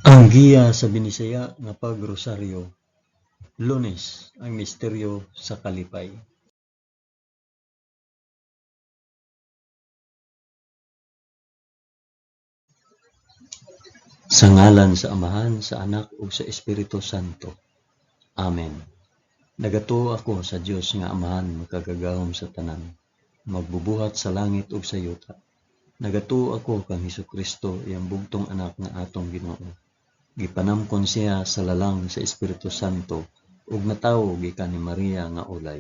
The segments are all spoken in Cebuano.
Ang giya sa Binisaya nga pagrosaryo, Lunes, ang misteryo sa kalipay. Sa ngalan sa Amahan, sa Anak ug sa Espiritu Santo. Amen. Nagatuo ako sa Dios nga Amahan makagagahom sa tanan, magbubuhat sa langit ug sa yuta. Nagatuo ako kang Hesukristo, iyang bugtong anak nga atong Ginoo. Gipanamkon siya sa lalang sa Espiritu Santo ug natawo gikan ni Maria nga ulay.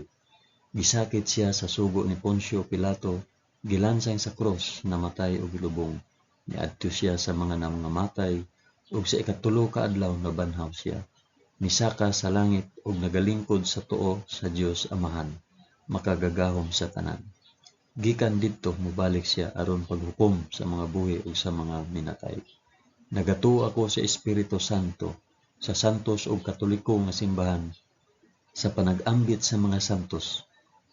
Gisakit siya sa sugo ni Poncio Pilato, gilansang sa krus, namatay ug gilubong. Niadto siya sa mga nangamatay ug sa ikatulo ka adlaw nabanhaw siya. Misaka sa langit ug nagalingkod sa tuo sa Dios Amahan, makagagahom sa tanan. Gikan didto mobalik siya aron paghukom sa mga buhi ug sa mga minatay. Nagatuo ako sa Espiritu Santo, sa santos ug katoliko nga simbahan, sa panag-ambit sa mga santos,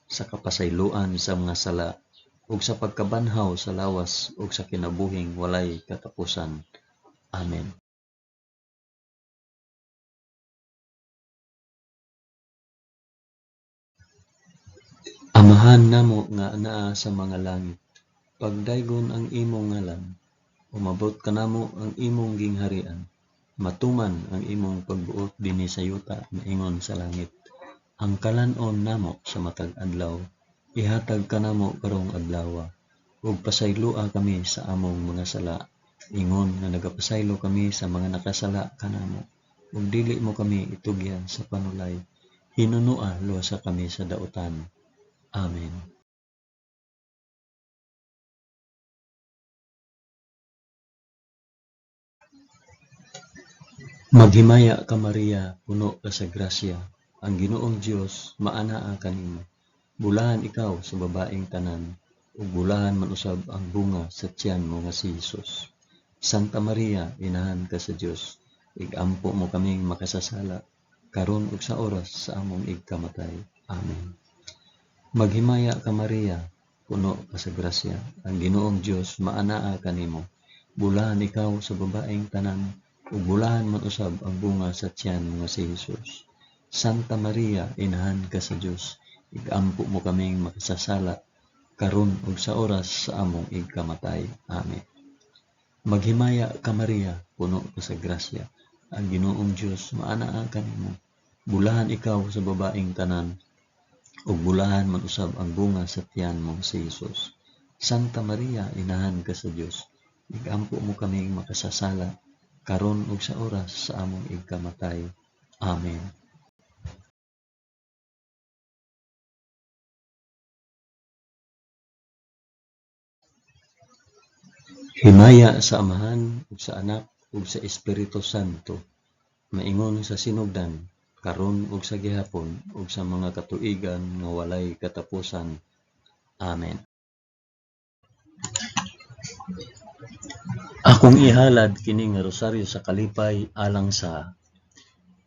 sa kapasayloan sa mga sala, ug sa pagkabanhaw sa lawas ug sa kinabuhing walay katapusan. Amen. Amahan namo nga anaa sa mga langit, pagdaygon ang imong ngalan, umabot kanamo ang imong gingharian, matuman ang imong pagbuot dinhi sa yuta maingon sa langit. Ang kalan-on namo sa matag adlaw, ihatag kanamo karong adlawa, ug pasayloa kami sa among mga sala, ingon nga nagapasaylo kami sa mga nakasala kanamo, ug dili mo kami itugyan sa panulay, hinunoa luwasa kami sa dautan. Amen. Maghimaya ka Maria, puno ka sa grasya, ang Ginoong Dios maanaa kanimo. Bulahan ikaw sa babaeng tanan, ug bulahan man usab ang bunga sa tiyan mo nga si Hesus. Santa Maria, inahan ka sa Dios, igampo mo kaming makasasala, karon ug sa oras sa among igkamatay. Amen. Maghimaya ka Maria, puno ka sa grasya, ang Ginoong Dios maanaa kanimo. Bulahan ikaw sa babaeng tanan, ug bulahan man usab ang bunga sa tiyan mo nga si Hesus. Santa Maria, inahan ka sa Dios, igampo mo kaming makasasala, karon ug sa oras sa among igkamatay. Amen. Maghimaya ka Maria, puno ka sa grasya, ang Ginoong Dios maanaa kanimo. Bulahan ikaw sa babaeng tanan, ug bulahan man usab ang bunga sa tiyan mo nga si Hesus. Santa Maria, inahan ka sa Dios, igampo mo kaming makasasala, karon ug sa oras sa among igkamatay. Amen. Himaya sa Amahan ug sa Anak ug sa Espiritu Santo, maingon sa sinugdan, karon ug sa gihapon ug sa mga katuigan nga walay katapusan. Amen. Akong ihalad kini nga rosaryo sa kalipay alang sa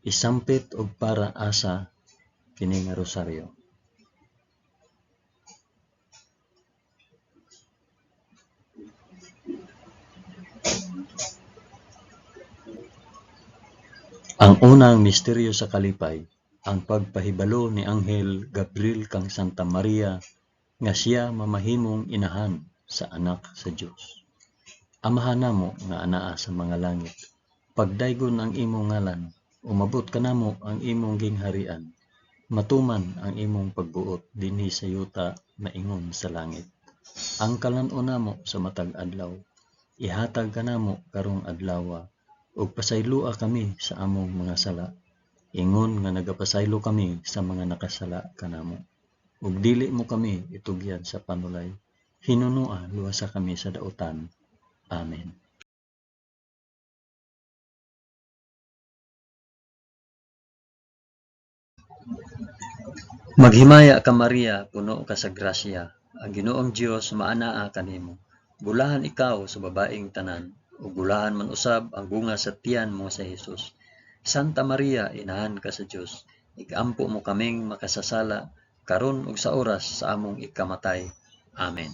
isampit og para asa kini nga rosaryo. Ang unang misteryo sa kalipay, ang pagpahibalo ni Anghel Gabriel kang Santa Maria nga siya mamahimong inahan sa anak sa Dios. Amahan namo nga anaa sa mga langit, pagdaygon ang imong ngalan, umabot kanamo ang imong gingharian, matuman ang imong pagbuot dinhi sa yuta maingon sa langit. Ang kalan-on namo sa matag adlaw, ihatag kanamo karong adlawa, ug pasayloa kami sa among mga sala, ingon nga nagapasaylo kami sa mga nakasala kanamo. Ug dili mo kami itugyan sa panulay, hinunoa luwasa kami sa dautan. Amen. Maghimaya ka Maria, puno ka sa grasya, ang Ginoong Dios maanaa kanimo. Bulahan ikaw sa babaeng tanan, ug bulahan man usab ang bunga sa tiyan mo sa Hesus. Santa Maria, inahan ka sa Dios, igampo mo kaming makasasala, karon ug sa oras sa among ikamatay. Amen.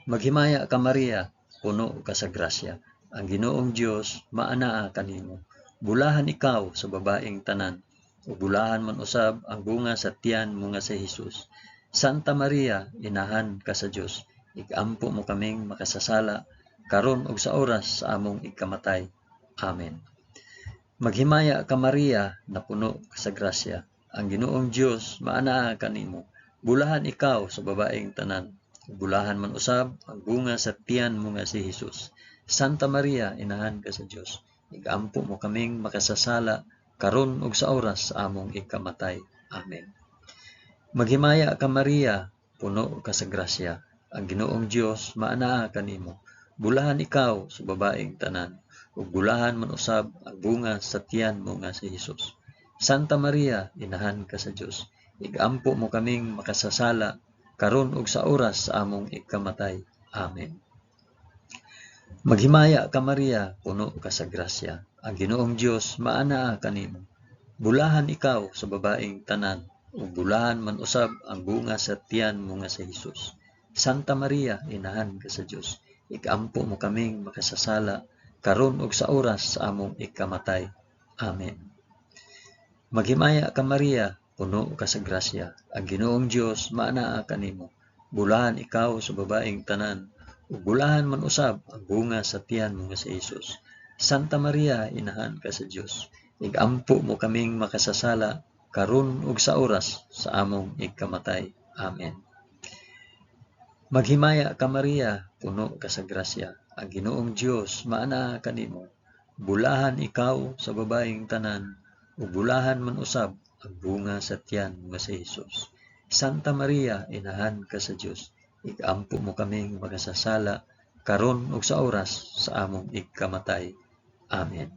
Maghimaya ka Maria, puno ka sa grasya, Ang Ginoong Dios maanaa kanimo. Bulahan ikaw sa babaeng tanan, ug bulahan man usab ang bunga sa tiyan mo nga si Hesus. Santa Maria, inahan ka sa Dios, igampo mo kaming makasasala karon ug sa oras sa among ikamatay. Amen. Maghimaya ka Maria, napuno ka sa grasya. Ang Ginoong Dios maanaa kanimo. Bulahan ikaw sa babaeng tanan, ug bulahan man usab ang bunga sa tiyan mo nga si Hesus. Santa Maria, inahan ka sa Dios, igampo mo kaming makasasala karon ug sa oras sa among ikamatay. Amen. Maghimaya ka Maria, puno ka sa grasya. Ang Ginoong Dios maanaa kanimo. Bulahan ikaw sa babaeng tanan, ug bulahan man usab ang bunga sa tiyan mo nga si Hesus. Santa Maria, inahan ka sa Dios, igampo mo kaming makasasala karon ug sa oras sa among ikamatay. Amen. Maghimaya ka Maria, puno ka sa grasya. Ang Ginoong Dios maanaa kanimo. Bulahan ikaw sa babaeng tanan, ug bulahan man usab ang bunga sa tiyan mo nga si Hesus. Santa Maria, inahan ka sa Dios, igampo mo kaming makasasala karon ug sa oras sa among ikamatay. Amen. Maghimaya ka Maria, puno ka sa grasya. Ang Ginoong Dios maanaa kanimo. Bulahan ikaw sa babaeng tanan, ug bulahan man usab ang bunga sa tiyan mo nga si Hesus. Santa Maria, inahan ka sa Dios, igampo mo kaming makasasala karon ug sa oras sa among ikamatay. Amen. Maghimaya ka Maria, puno ka sa grasya. Ang Ginoong Dios maanaa kanimo. Bulahan ikaw sa babaeng tanan, ug bulahan man usab ang bunga sa tiyan mo nga si Hesus. Santa Maria, inahan ka sa Dios, igampo mo kaming makasasala karon ug sa oras sa among ikamatay. Amen.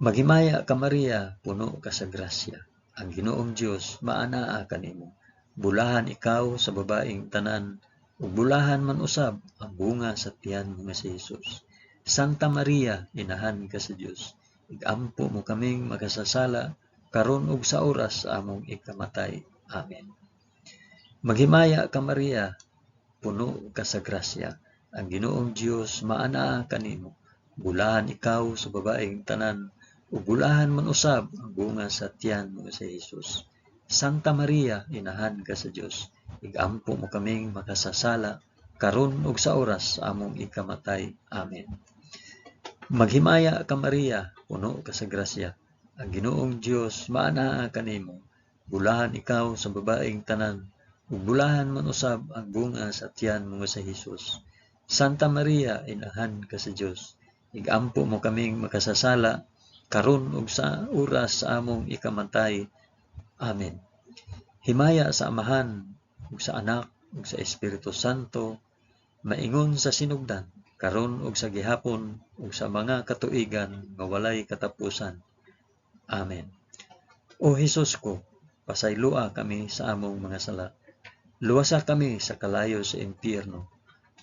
Maghimaya ka Maria, puno ka sa grasya. Ang Ginoong Dios maanaa kanimo. Bulahan ikaw sa babaeng tanan, ug bulahan man usab ang bunga sa tiyan mo nga si Hesus. Santa Maria, inahan ka sa Dios, igampo mo kaming makasasala karon ug sa oras sa among ikamatay. Amen. Maghimaya ka Maria, puno ka sa grasya. Ang Ginoong Dios maanaa kanimo. Bulahan ikaw sa babaeng tanan, ug bulahan man usab ang bunga sa tiyan mo nga si Hesus. Santa Maria, inahan ka sa Dios, igampo mo kaming makasasala karon ug sa oras sa among ikamatay. Amen. Maghimaya ka Maria, puno ka sa grasya. Ang Ginoong Dios maanaa kanimo. Bulahan ikaw sa babaeng tanan, ug bulahan man usab ang bunga sa tiyan mo nga si Hesus. Santa Maria, inahan ka sa Dios, igampo mo kaming makasasala karon ug sa oras sa among ikamatay. Amen. Himaya sa Amahan ug sa Anak ug sa Espiritu Santo, maingon sa sinugdan, karon ug sa gihapon ug sa mga katuigan nga walay katapusan. Amen. O Hesus ko, pasayloa kami sa among mga sala. Luwasa kami sa kalayo sa impyerno,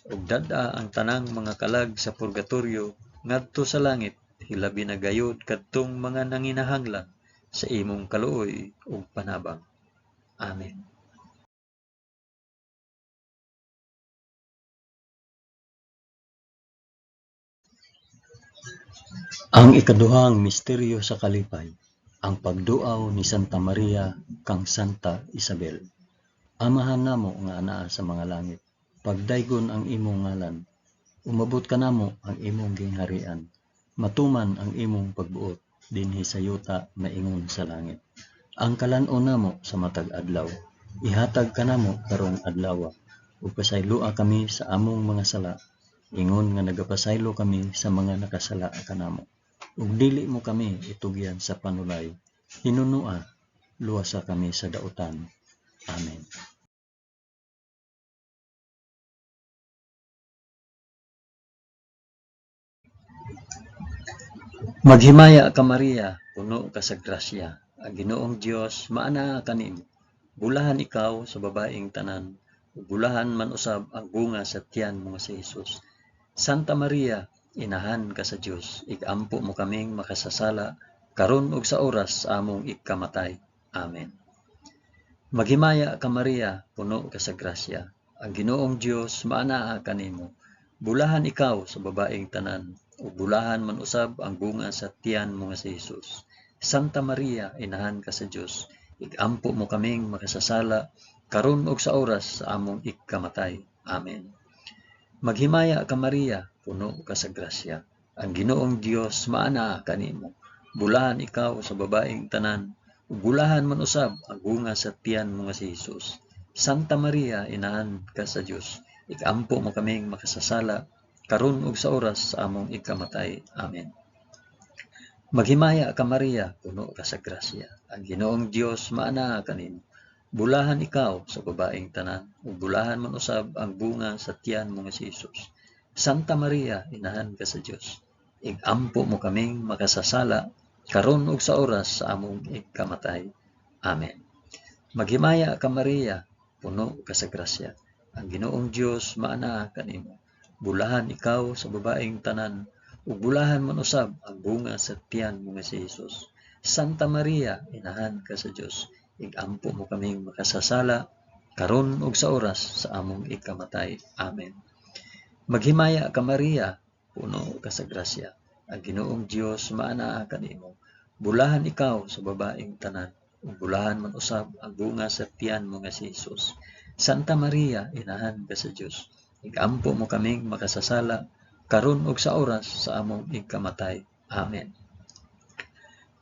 ug dad-a ang tanang mga kalag sa purgatorio ngadto sa langit, hilabi na gayod kadtong mga nanginahanglan sa imong kaluoy ug panabang. Amen. Ang ikaduhang misteryo sa kalipay, ang pagduaw ni Santa Maria kang Santa Isabel. Amahan namo nga anaa sa mga langit, pagdaygon ang imong ngalan, umabot kanamo ang imong gingharian, matuman ang imong pagbuot dinhi sa yuta maingon sa langit. Ang kalan-on namo sa matag adlaw, ihatag kanamo karong adlawa, ug pasayloa kami sa among mga sala, ingon nga nagapasaylo kami sa mga nakasala kanamo. Ug dili mo kami itugyan sa panulay, hinunua, luwasa kami sa dautan. Amen. Maghimaya ka Maria, puno ka sa grasya. Ang Ginoong Dios maanaa kanimo. Bulahan ikaw sa babaeng tanan, ug bulahan man usab ang bunga sa tiyan mo nga si Hesus. Santa Maria, inahan ka sa Dios, igampo mo kaming makasasala karon ug sa oras sa among ikamatay. Amen. Maghimaya ka Maria, puno ka sa grasya. Ang Ginoong Dios maanaa kanimo. Bulahan ikaw sa babaeng tanan, ug bulahan man usab ang bunga sa tiyan mo nga si Hesus. Santa Maria, inahan ka sa Dios, igampo mo kaming makasasala, karon ug sa oras sa among ikamatay. Amen. Maghimaya ka Maria, puno ka sa grasya. Ang Ginoong Dios maanaa kanimo. Bulahan ikaw sa babaeng tanan, ug bulahan man usab ang bunga sa tiyan mo nga si Hesus. Santa Maria, inahan ka sa Dios, ikampo mo kaming makasasala, karon ug sa oras sa among ikamatay. Amen. Maghimaya ka Maria, puno ka sa grasya. Ang Ginoong Dios maanaa kanimo. Bulahan ikaw sa babaeng tanan, ug bulahan man usab ang bunga sa tiyan mo nga si Hesus. Santa Maria, inahan ka sa Dios, igampo mo kaming makasasala, karon ug sa oras sa among ikamatay. Amen. Maghimaya ka Maria, puno ka sa grasya. Ang Ginoong Dios maanaa kanimo. Bulahan ikaw sa babaeng tanan, ug bulahan man usab ang bunga sa tiyan mo nga si Hesus. Santa Maria, inahan ka sa Dios, igampo mo kaming makasasala, karon ug sa oras sa among ikamatay. Amen. Maghimaya ka Maria, puno ka sa grasya. Ang Ginoong Dios maanaa kanimo. Bulahan ikaw sa babaeng tanan, ug bulahan man usab ang bunga sa tiyan mo nga si Hesus. Santa Maria, inahan ka sa Dios, igampo mo kaming makasasala, karon ug sa oras sa among ikamatay. Amen.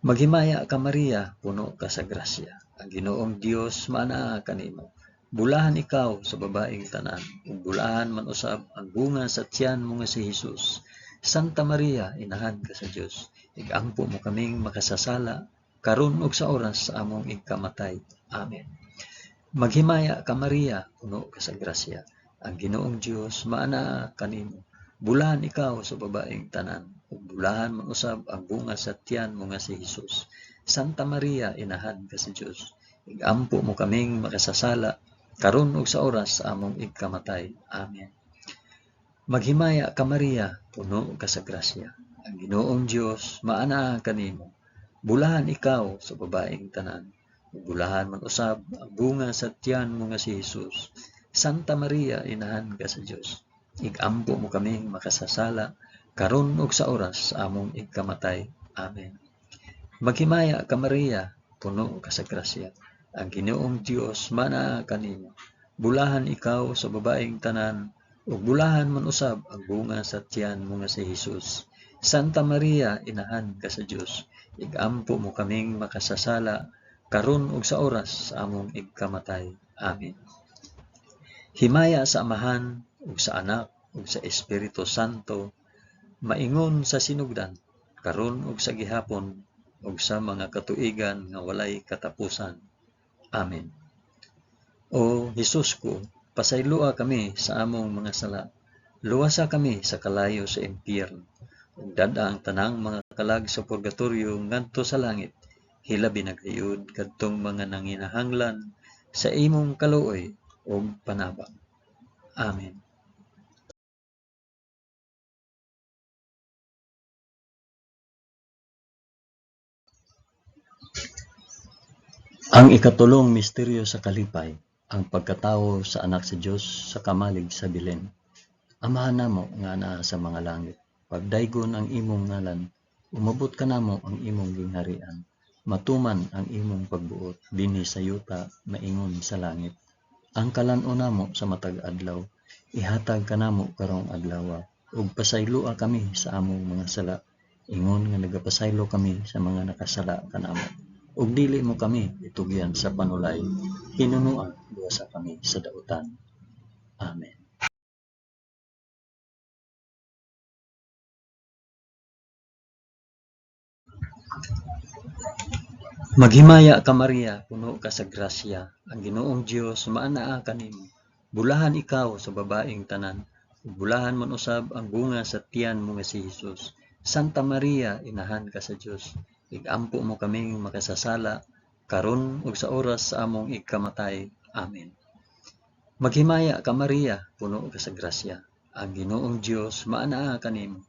Maghimaya ka Maria, puno ka sa grasya. Ang Ginoong Dios maanaa kanimo. Bulahan ikaw sa babaeng tanan, ug bulahan man usab ang bunga sa tiyan mo nga si Hesus. Santa Maria, inahan ka sa Dios, igampo mo kaming makasasala, karon ug sa oras sa among ikamatay. Amen. Maghimaya ka Maria, puno ka sa grasya. Ang Ginoong Dios maanaa kanimo. Bulahan ikaw sa babaeng tanan, ug bulahan man usab ang bunga sa tiyan mo nga si Hesus. Santa Maria, inahan ka sa Dios, igampo mo kaming makasasala, karon ug sa oras sa among ikamatay. Amen. Maghimaya ka Maria, puno ka sa grasya. Ang Ginoong Dios maanaa kanimo. Bulahan ikaw sa babaeng tanan, ug bulahan man usab ang bunga sa tiyan mo nga si Hesus. Santa Maria, inahan ka sa Dios, igampo mo kaming makasasala, karon ug sa oras sa among ikamatay. Amen. Maghimaya ka Maria, puno ka sa grasya. Ang Ginoong Dios maanaa kanimo. Bulahan ikaw sa babaeng tanan, ug bulahan man usab ang bunga sa tiyan mo nga si Hesus. Santa Maria, inahan ka sa Dios, igampo mo kaming makasasala, karon ug sa oras sa among ikamatay. Amen. Himaya sa Amahan, ug sa Anak, ug sa Espiritu Santo, maingon sa sinugdan, karon ug sa gihapon, ug sa mga katuigan nga walay katapusan. Amen. O Hesus ko, pasayloa kami sa among mga sala. Luwasa kami sa kalayo sa impyerno. Ug dad-a ang tanang mga kalag sa purgatorio ngadto sa langit. Hilabi na gayud kadtong mga nanginahanglan sa imong kaluoy ug panabang. Amen. Ang ikatulong misteryo sa kalipay, ang pagkatawo sa anak sa Dios sa kamalig sa Belen. Amahan namo nga anaa sa mga langit, pagdaygon ang imong ngalan, umabot kanamo ang imong gingharian, matuman ang imong pagbuot dinhi sa yuta maingon sa langit. Ang kalan-on namo sa matag adlaw, ihatag kanamo karong adlawa, ug pasayloa kami sa among mga sala, ingon nga nagapasaylo kami sa mga nakasala kanamo. Ug dili mo kami itugyan sa panulay, hinunoa luwasa kami sa dautan. Amen. Maghimaya ka Maria, puno ka sa grasya, ang Ginoong Dios maanaa kanimo. Bulahan ikaw sa babaeng tanan, ug bulahan man usab ang bunga sa tiyan mo nga si Hesus. Santa Maria, inahan ka sa Dios, igampo mo kaming makasasala, karon ug sa oras sa among ikamatay. Amen. Maghimaya ka Maria, puno ka sa grasya, ang Ginoong Dios maanaa kanimo.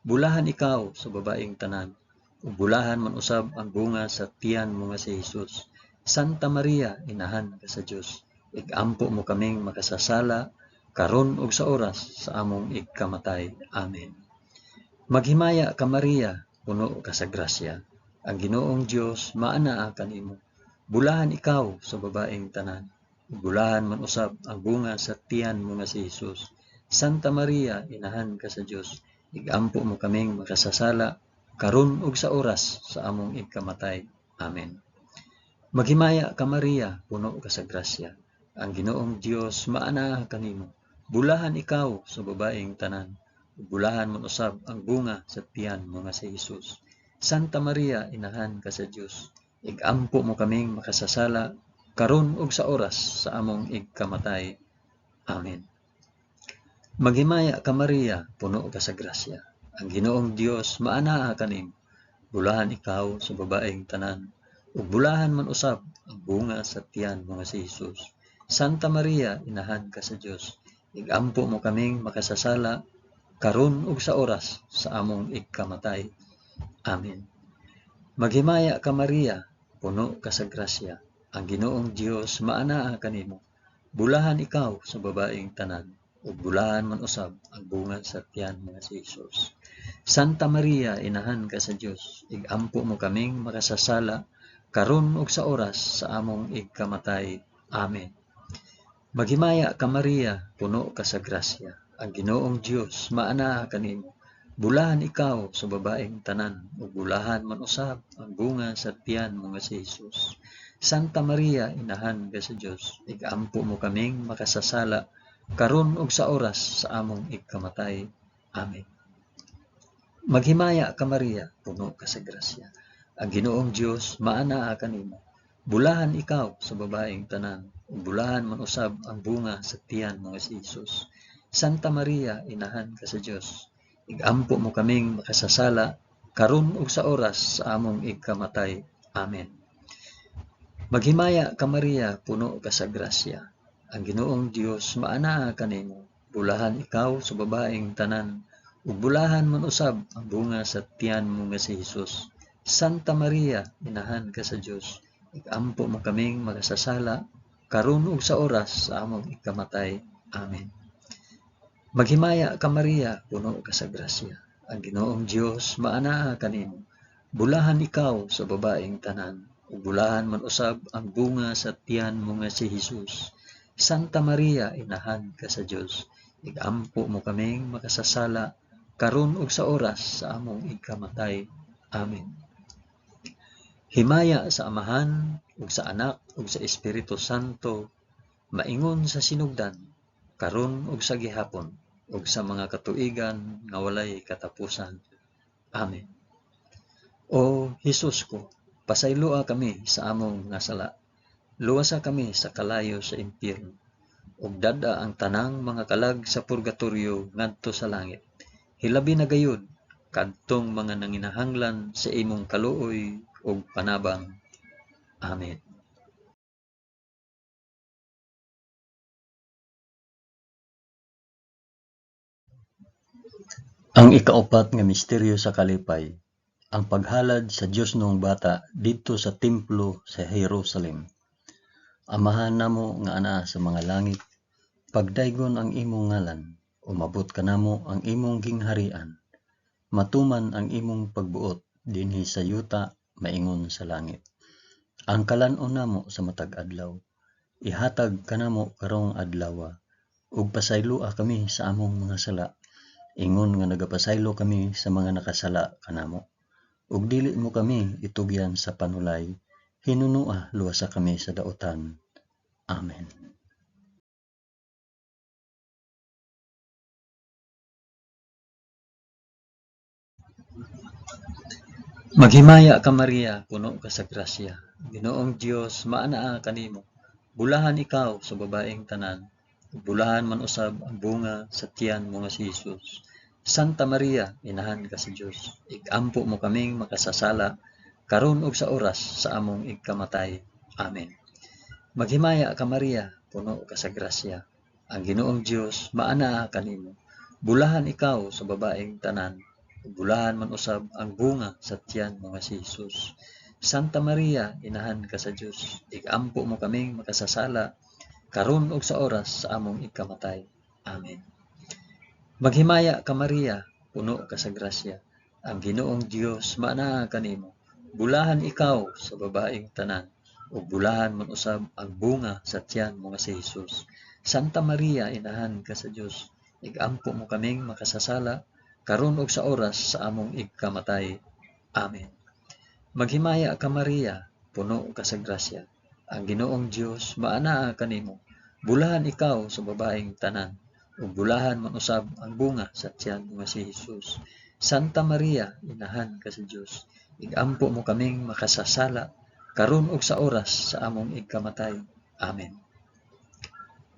Bulahan ikaw sa babaeng tanan, ug bulahan man usab ang bunga sa tiyan mo nga si Hesus. Santa Maria, inahan ka sa Dios, igampo mo kaming makasasala, karon ug sa oras sa among igkamatay. Amen. Maghimaya ka Maria, puno ka sa grasya. Ang Ginoong Dios maanaa kanimo. Bulahan ikaw sa babaeng tanan. Bulahan man usab ang bunga sa tiyan mo nga si Hesus. Santa Maria, inahan ka sa Dios, igampo mo kaming makasasala karon ug sa oras sa among igkamatay. Amen. Maghimaya ka Maria, puno ka sa grasya. Ang Ginoong Dios maanaa kanimo. Bulahan ikaw sa babaeng tanan. Bulahan man usab ang bunga sa tiyan mo nga si Hesus. Santa Maria, inahan ka sa Dios, igampo mo kaming makasasala karon ug sa oras sa among igkamatay. Amen. Maghimaya ka Maria, puno ka sa grasya. Ang Ginoong Dios maanaa kanimo. Bulahan ikaw sa babaeng tanan, ug bulahan man usab ang bunga sa tiyan mo nga si Hesus. Santa Maria, inahan ka sa Dios, igampo mo kaming makasasala karon ug sa oras sa among igkamatay. Amen. Maghimaya ka Maria, puno ka sa grasya. Ang Ginoong Dios maanaa kanimo. Bulahan ikaw sa babaeng tanan, ug bulahan man usab ang bunga sa tiyan mo nga si Hesus. Santa Maria, inahan ka sa Dios, igampo mo kaming makasasala karon ug sa oras sa among igkamatay. Amen. Maghimaya ka Maria, puno ka sa grasya. Ang Ginoong Dios maanaa kanimo. Bulahan ikaw sa babaeng tanan, ug bulahan man usab ang bunga sa tiyan mo nga si Hesus. Santa Maria, inahan ka sa Dios, igampo mo kaming makasasala karon ug sa oras sa among igkamatay. Amen. Maghimaya ka Maria, puno ka sa grasya. Ang Ginoong Dios maanaa kanimo. Bulahan ikaw sa babaeng tanan, ug bulahan man usab ang bunga sa tiyan mo nga si Hesus. Santa Maria, inahan ka sa Dios, igampo mo kaming makasasala karon ug sa oras sa among igkamatay. Amen. Maghimaya ka Maria, puno ka sa grasya. Ang Ginoong Dios maanaa kanimo. Bulahan ikaw sa babaeng tanan, ug bulahan man usab ang bunga sa tiyan mo nga si Hesus. Santa Maria, inahan ka sa Dios, igampo mo kaming makasasala karon ug sa oras sa among igkamatay. Amen. Maghimaya ka Maria, puno ka sa grasya. Ang Ginoong Dios maanaa kanimo. Bulahan ikaw sa babaeng tanan, ug bulahan man usab ang bunga sa tiyan mo nga si Hesus. Santa Maria, inahan ka sa Dios, igampo mo kaming makasasala karon ug sa oras sa among igkamatay. Amen. Himaya sa Amahan ug sa Anak ug sa Espiritu Santo, maingon sa sinugdan, karon ug sa gihapon, ug sa mga katuigan nga walay katapusan. Amen. O Hesus ko, pasayloa kami sa among mga sala. Luwasa kami sa kalayo sa impyerno, ug dad-a ang tanang mga kalag sa purgatorio ngadto sa langit. Hilabi na gayud kadtong mga nanginahanglan sa imong kaluoy ug panabang. Amen. Ang ikaupat nga misteryo sa kalipay, ang paghalad sa Diosnong Bata didto sa templo sa Jerusalem. Amahan namo nga anaa sa mga langit, pagdaygon ang imong ngalan, umabot kanamo ang imong gingharian. Matuman ang imong pagbuot dinhi sa yuta maingon sa langit. Ang kalan-on namo sa matag adlaw, ihatag kanamo karong adlawa, ug pasayloa kami sa among mga sala, ingon nga nagapasaylo kami sa mga nakasala kanamo. Ug dili mo kami itugyan sa panulay, hinunua luwasa kami sa dautan. Amen. Maghimaya ka Maria, puno ka sa grasya. Ginoong Dios maanaa kanimo. Bulahan ikaw sa babaeng tanan, ug bulahan man usab ang bunga sa tiyan mo nga si Hesus. Santa Maria, inahan ka sa Dios, igampo mo kaming makasasala karon ug sa oras sa among igkamatay. Amen. Maghimaya ka Maria, puno ka sa grasya. Ang Ginoong Dios maanaa kanimo. Bulahan ikaw sa babaeng tanan, ug bulahan man usab ang bunga sa tiyan mo nga si Hesus. Santa Maria, inahan ka sa Dios, igampo mo kaming makasasala karon ug sa oras sa among igkamatay. Amen. Maghimaya ka Maria, puno ka sa grasya, ang Ginoong Dios maanaa kanimo. Bulahan ikaw sa babaeng tanan, ug bulahan man usab ang bunga sa tiyan mo nga si Jesus. Santa Maria, inahan ka sa Dios, igampo mo kaming makasasala, karon ug sa oras sa among igkamatay. Amen. Maghimaya ka Maria, puno ka sa grasya, ang Ginoong Dios maanaa kanimo. Bulahan ikaw sa babaeng tanan, ug bulahan man usab ang bunga sa tiyan mo nga si Jesus. Santa Maria, inahan ka sa Dios, igampo mo kaming makasasala, karon ug sa oras sa among igkamatay. Amen.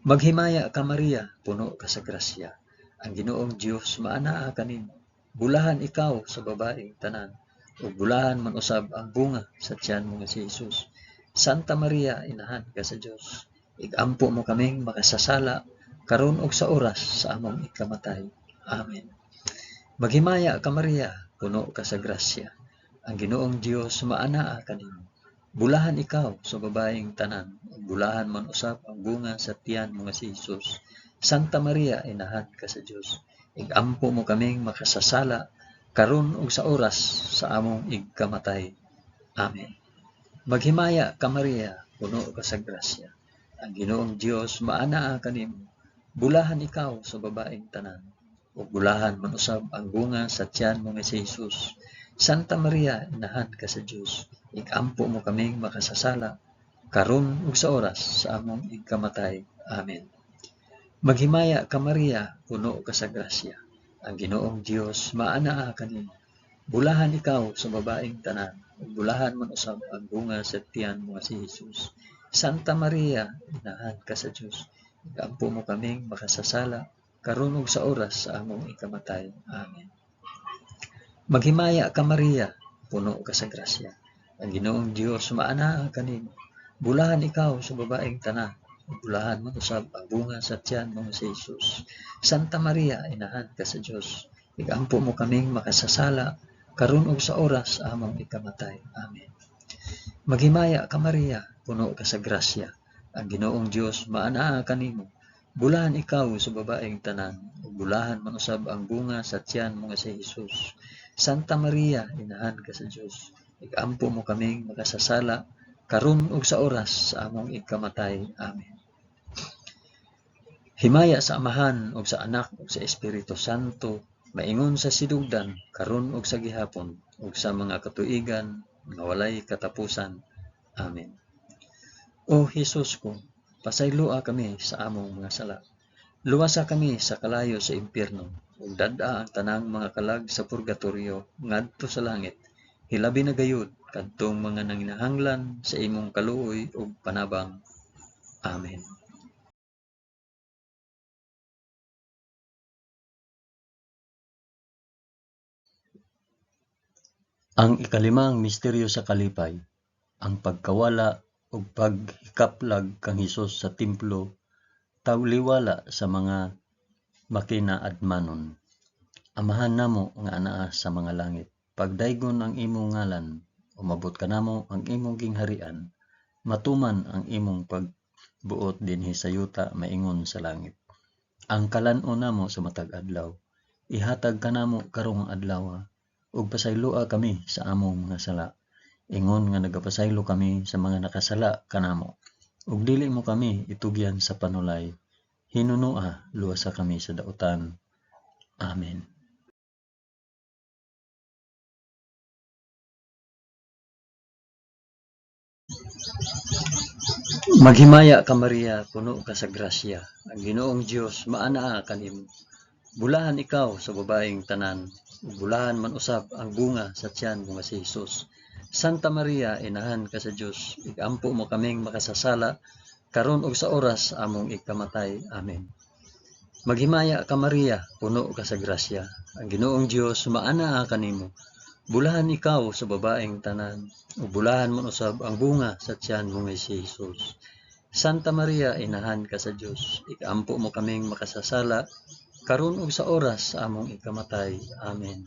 Maghimaya ka Maria, puno ka sa grasya, ang Ginoong Dios maanaa kanimo. Bulahan ikaw sa babaeng tanan, ug bulahan man usab ang bunga sa tiyan mo nga si Jesus. Santa Maria, inahan ka sa Dios, igampo mo kaming makasasala, karon ug sa oras sa among ikamatay. Amen. Maghimaya ka Maria, puno ka sa grasya, ang Ginoong Dios maanaa kanimo. Bulahan ikaw sa babaeng tanan, ug bulahan man usab ang bunga sa tiyan mo nga si Jesus. Santa Maria, inahan ka sa Dios, igampo mo kaming makasasala, karon ug sa oras sa among igkamatay. Amen. Maghimaya ka Maria, puno ka sa grasya, ang Ginoong Dios maanaa kanimo. Bulahan ikaw sa babaeng tanan, ug bulahan man usab ang bunga sa tiyan mo nga si Jesus. Santa Maria, inahan ka sa Dios, igampo mo kaming makasasala, karon ug sa oras sa among igkamatay. Amen. Maghimaya ka Maria, puno ka sa grasya, ang Ginoong Dios maanaa kanimo. Bulahan ikaw sa babaeng tanan, ug bulahan man usab ang bunga sa tiyan mo nga si Jesus. Santa Maria, inahan ka sa Dios, igampo mo kaming makasasala, karon ug sa oras sa among ikamatay. Amen. Maghimaya ka Maria, puno ka sa grasya, ang Ginoong Dios maanaa kanimo. Bulahan ikaw sa babaeng tanan, ug bulahan man usab ang bunga sa tiyan mo nga si Jesus. Santa Maria, inahan ka sa Dios, igampo mo kaming makasasala, karon ug sa oras sa among ikamatay. Amen. Maghimaya ka Maria, puno ka sa grasya, ang Ginoong Dios maanaa kanimo. Bulahan ikaw sa babaeng tanan, ug bulahan man usab ang bunga sa tiyan mo nga si Jesus. Santa Maria, inahan ka sa Dios, igampo mo kaming makasasala, karon ug sa oras sa among ikamatay. Amen. Himaya sa Amahan ug sa Anak ug sa Espiritu Santo, maingon sa sidugdan, karon ug sa gihapon, ug sa mga katuigan nga walay katapusan. Amen. O Hesus ko, pasayloa kami sa among mga sala. Luwasa kami sa kalayo sa impyerno, ug dad-a ang tanang mga kalag sa purgatorio ngadto sa langit. Hilabi na gayud kadtong mga nanginahanglan sa imong kaluoy ug panabang. Amen. Ang ikalimang misteryo sa kalipay, ang pagkawala ug paghikaplag kang Hesus sa templo, tawliwala sa mga makinaadmanon. Amahan namo nga anaa sa mga langit, pagdaygon ang imong ngalan, umabot kanamo ang imong gingharian, matuman ang imong pagbuot dinhi sa yuta maingon sa langit. Ang kalan-on namo sa matag adlaw, ihatag kanamo karong adlaw, ug pasayloa kami sa among mga sala, ingon nga nagapasaylo kami sa mga nakasala kanamo. Ug dili mo kami itugyan sa panulay, hinunoa luwasa kami sa dautan. Amen. Maghimaya ka Maria, puno ka sa grasya, ang Ginoong Dios maanaa kanimo. Bulahan ikaw sa babaeng tanan, ug bulahan man usab ang bunga sa tiyan mo nga si Jesus. Santa Maria, inahan ka sa Dios, igampo mo kaming makasasala, karon ug sa oras among ikamatay. Amen. Maghimaya ka Maria, puno ka sa grasya, ang Ginoong Dios maanaa kanimo. Bulahan ikaw sa babaeng tanan, ug bulahan man usab ang bunga sa tiyan mo nga si Jesus. Santa Maria, inahan ka sa Dios, ikampo mo kaming makasasala, karon ug sa oras sa among ikamatay. Amen.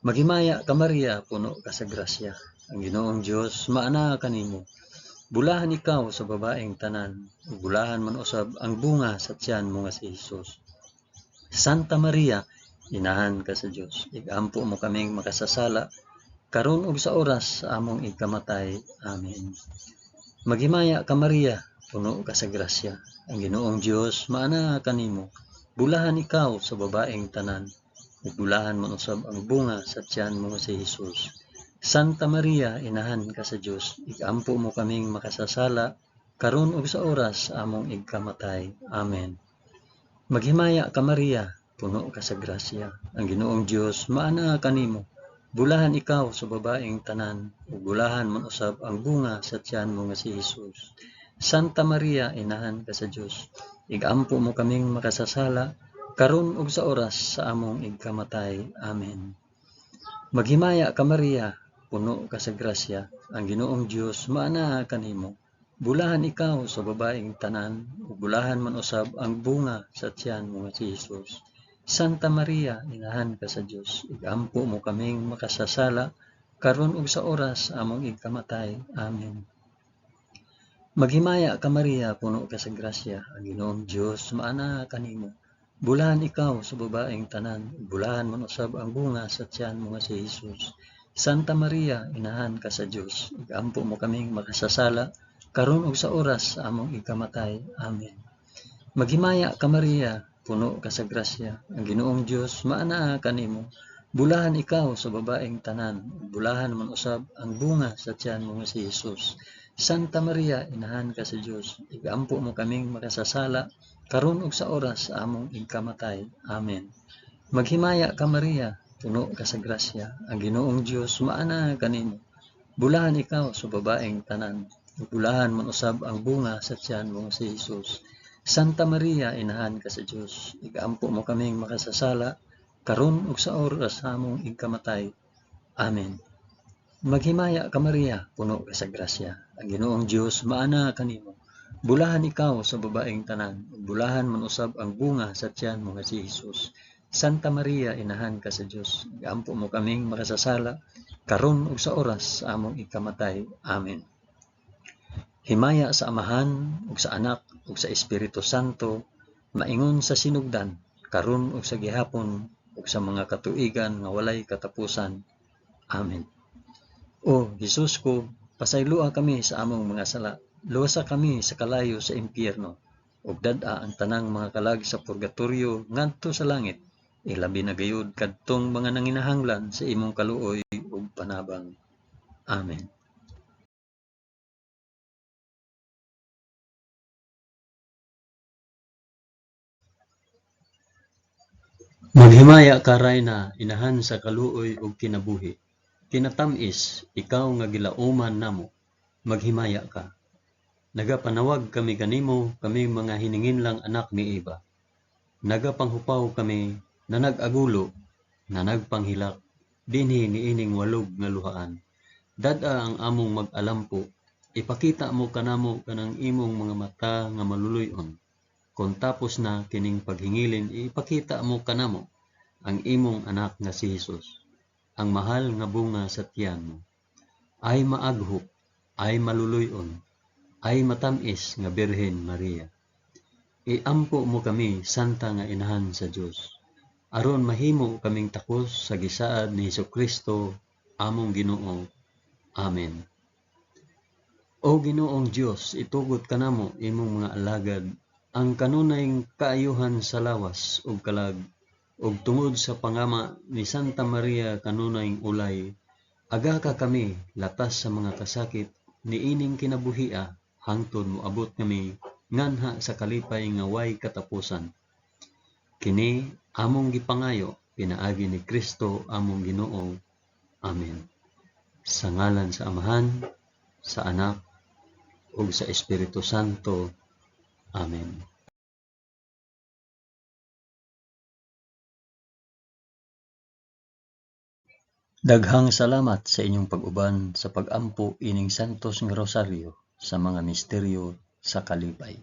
Maghimaya ka Maria, puno ka sa grasya, ang Ginoong Dios maanaa kanimo. Bulahan ikaw sa babaeng tanan, ug bulahan man usab ang bunga sa tiyan mo nga si Jesus. Santa Maria, Inahan ka sa Dios, igampo mo kaming makasasala, karon ug sa oras sa among ikamatay. Amen. Maghimaya ka Maria, puno ka sa grasya, ang Ginoong Dios maanaa kanimo. Bulahan ikaw sa babaeng tanan, ug bulahan man usab ang bunga sa tiyan mo nga si Hesus. Santa Maria, Inahan ka sa Dios, igampo mo kaming makasasala, karon ug sa oras sa among igkamatay. Amen. Maghimaya ka Maria, puno ka sa grasya, ang Ginoong Dios maanaa kanimo. Bulahan ikaw sa babaeng tanan, ug bulahan man usab ang bunga sa tiyan mo nga si Hesus. Santa Maria, Inahan ka sa Dios, igampo mo kaming makasasala, karon ug sa oras sa among igkamatay. Amen. Maghimaya ka Maria, puno ka sa grasya, ang Ginoong Dios maanaa kanimo. Bulahan ikaw sa babaeng tanan, ug bulahan man usab ang bunga sa tiyan mo nga si Hesus. Santa Maria, Inahan ka sa Dios, igampo mo kaming makasasala, karon ug sa oras sa among igkamatay. Amen. Maghimaya ka Maria, puno ka sa grasya, ang Ginoong Dios maanaa kanimo. Bulahan ikaw sa babaeng tanan, ug bulahan man usab ang bunga sa tiyan mo nga si Hesus. Santa Maria, Inahan ka sa Dios, igampo mo kaming makasasala, karon ug sa oras sa among igkamatay. Amen. Maghimaya ka Maria, puno ka sa grasya, ang Ginoong Dios maanaa kanimo. Bulahan ikaw sa babaeng tanan, ug bulahan man usab ang bunga sa tiyan mo nga si Hesus. Santa Maria, Inahan ka sa Dios, igampo mo kaming makasasala, karon ug sa oras sa among igkamatay. Amen. Maghimaya ka Maria, puno ka sa grasya, ang Ginoong Dios maanaa kanimo. Bulahan ikaw sa babaeng tanan, ug bulahan man usab ang bunga sa tiyan mo nga si Hesus. Santa Maria, Inahan ka sa Dios, igampo mo kaming makasasala, karon ug sa oras sa among igkamatay. Amen. Maghimaya ka Maria, puno ka sa grasya, ang Ginoong Dios maanaa kanimo. Bulahan ikaw sa babaeng tanan, ug bulahan man usab ang bunga sa tiyan mo nga si Hesus. Santa Maria, Inahan ka sa Dios, igampo mo kaming makasasala, karon ug sa oras sa among ikamatay. Amen. Himaya sa Amahan ug sa Anak ug sa Espiritu Santo, maingon sa sinugdan, karon ug sa gihapon ug sa mga katuigan nga walay katapusan. Amen. O Hesus ko, pasayloa kami sa among mga sala, luwasa kami sa kalayo sa impyerno, ug dad-a ang tanang mga kalag sa purgatorio ngadto sa langit, ilabi na gayud kadtong mga nanginahanglan sa imong kaluoy ug panabang. Amen. Maghimaya ka Rayna, Inahan sa kaluoy ug kinabuhi. Kinatam-is, ikaw nga gilauman namo, maghimaya ka. Nagapanawag kami kanimo, kaming mga hininginlang anak ni Eva. Nagapanghupaw kami, na nag-agulo, na nagpanghilak, dinhi niining walog nga luhaan. Dad-a ang among mag-alampo, ipakita mo kanamo kanang imong mga mata nga maluluy-on. Kon tapos na kining paghingilin, ipakita mo kanamo ang imong anak nga si Hesus, ang mahal nga bunga sa tiyan mo. Ay maaghop, ay maluluy-on, ay matam-is nga Birhen Maria. Iampo mo kami, Santa nga Inahan sa Dios, aron mahimo kaming takos sa gisaad ni Hesukristo, among Ginoo. Amen. O Ginoong Dios, itugot kanamo imong mga alagad ang kanunay kaayuhan sa lawas ug kalag, ug tungod sa pangama ni Santa Maria kanunay ulay, agaka kami latas sa mga kasakit niining kinabuhia hangtod moabot kami nganha sa kalipay nga way katapusan. Kini among gipangayo pinaagi ni Kristo among Ginoo. Amen. Sa ngalan sa Amahan, sa Anak, ug sa Espiritu Santo. Amen. Daghang salamat sa inyong pag-uban sa pag-ampo ining Santos nga Rosaryo sa mga misteryo sa kalipay.